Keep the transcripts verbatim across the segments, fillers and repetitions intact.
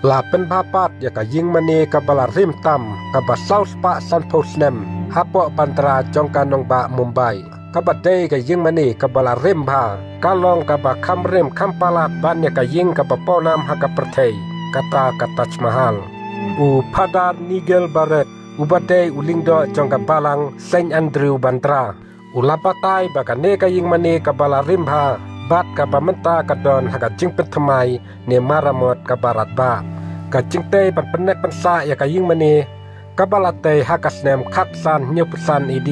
La pynbha pat ïa ka ïingmane kaba la rim tam, kaba saw spah sanphew snem, hapoh Bandra jong ka nongbah Mumbai. Kaba dei ka ïingmane kaba la rim bha, ka long kaba kham rim kham palat ban ïa ka ïing kaba pawnam ha ka pyrthei, kata ka Taj Mahal. U Phadar Nigel Barrett, uba dei u lyngdoh jong ka balang Saint Andrew Bandra, u la batai ba kane ka ïingmane kaba la rim bha bad kaba mynta ka don ha ka jingpynthymmai ne maramot kaba radbah. Ka jingtei ban pynnek pynsah ïa ka ïingmane, kaba la tei ha ka snem khatsan hynñiewphew san A D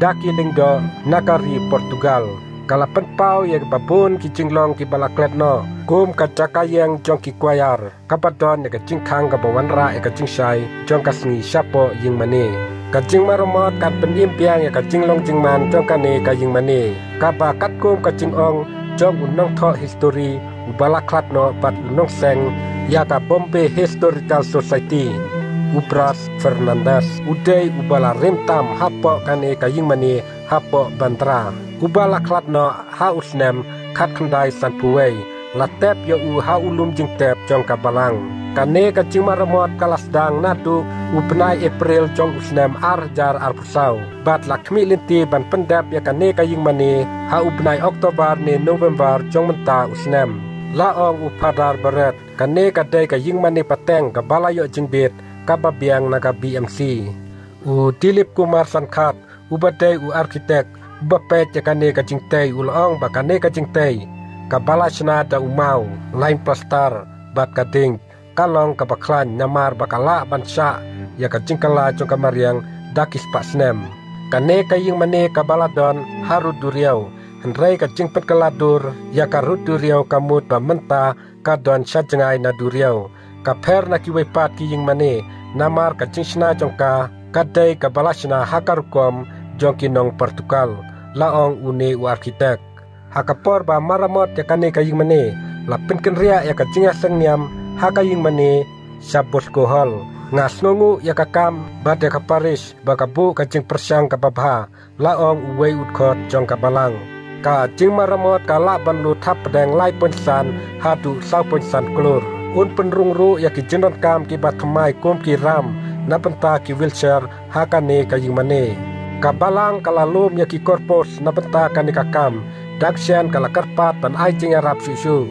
da ki lyngdoh na ka ri Portugal, ka la pynpaw ïa kiba bun ki jinglong kiba la klet noh, kum ka jaka ïeng jong ki choir, kaba don ïa ka jingkhang kaba wanrah ïa ka jingshai jong ka sngi shapoh ïingmane. Ka jingmaramot kan pynim biang ïa ka jinglong jingman jong kane ka ïingmane, kaba katkum ka jingong jong u nongthoh histori uba la khlad noh bad u nongseng ïa ka Bombay Historical Society, u Bras Fernandes, u dei uba la rim tam hapoh kane ka ïingmane hapoh Bandra, uba la khlad noh ha u snem khatkhyndai sanphew wei. La tep ïa u ha u lum jingtep jong ka balang. Kane ka jingmaramot ka la sdang naduh u bnai April jong u snem ar hajar arphew saw, bad la khmih lynti ban pyndep ïa kane ka ïingmane ha u bnai October ne November jong mynta u snem. La ong u Phadar Barrett, kane ka dei ka ïingmane pateng kaba la ïoh jingbit kaba biang na ka B M C. U Dilip Kumar Sankhat, uba dei u architect uba peit ïa kane ka jingtei, u la ong ba kane ka jingtei, kaba la shna da u maw, lime plaster bad ka ding, ka long kaba khlaiñ namar ba ka lah ban shah ïa ka jingkylla jong ka mariang da ki spah snem. Kane ka ïingmane kaba la don ha rud duriaw, hynrei ka jingpynkylla dur ïa ka rud duriaw ka mut ba mynta ka don sha jngai na duriaw, ka pher na kiwei pat ki ïingmane, namar ka jingshna jong ka ka dei kaba la shna ha ka rukom jong ki nong Portugal, la ong une u architect. Ha ka por ba maramot ïa kane ka ïingmane, la pynkynriah ïa ka jingïaseng niam ha ka ïingmane sha Bosco Hall. Nga sngewnguh ïa ka kam bad ïa ka parish ba ka buh ka jingpyrshang kaba bha, la ong uwei u dkhot jong ka balang. Ka jingmaramot ka lah ban lut hapdeng lai point san haduh saw point san klur. Un pynrung ruh ïa ki jingdonkam kiba thymmai kum ki ram na bynta ki wheelchair ha kane ka ïingmane. Ka balang ka la lum ïa ki kor post na bynta kane ka kam, da kshen ka la kyrpad ban ai jingïarap shuh shuh.